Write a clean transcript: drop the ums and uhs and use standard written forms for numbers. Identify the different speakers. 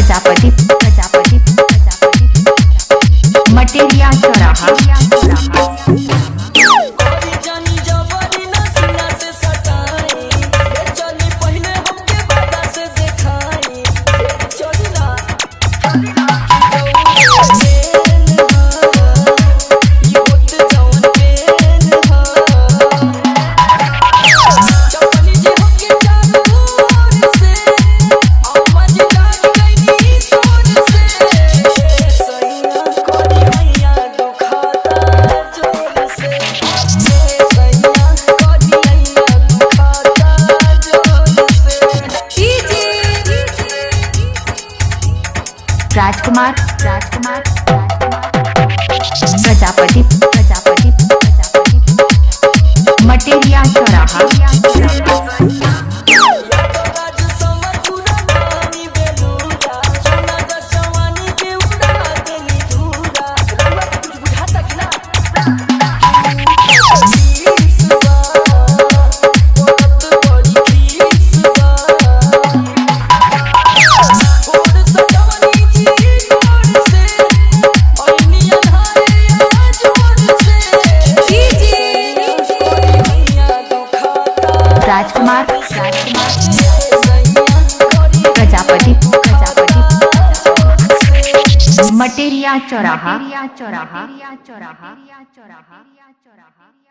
Speaker 1: Prajapati Prajapati Prajapati materia चौराहा।
Speaker 2: कोरी जानी जवानी ना सीना से सटाई, ए चली पहले हमके बाधा से देखाई, ए चली ना
Speaker 1: राजकुमार राजकुमार प्रजापति प्रजापति प्रजापति मटेरिया चौराहा। राजकुमार राजकुमार प्रजापति प्रजापति मटेरिया चौराहा चौराहा चौराहा चौराहा चौराहा।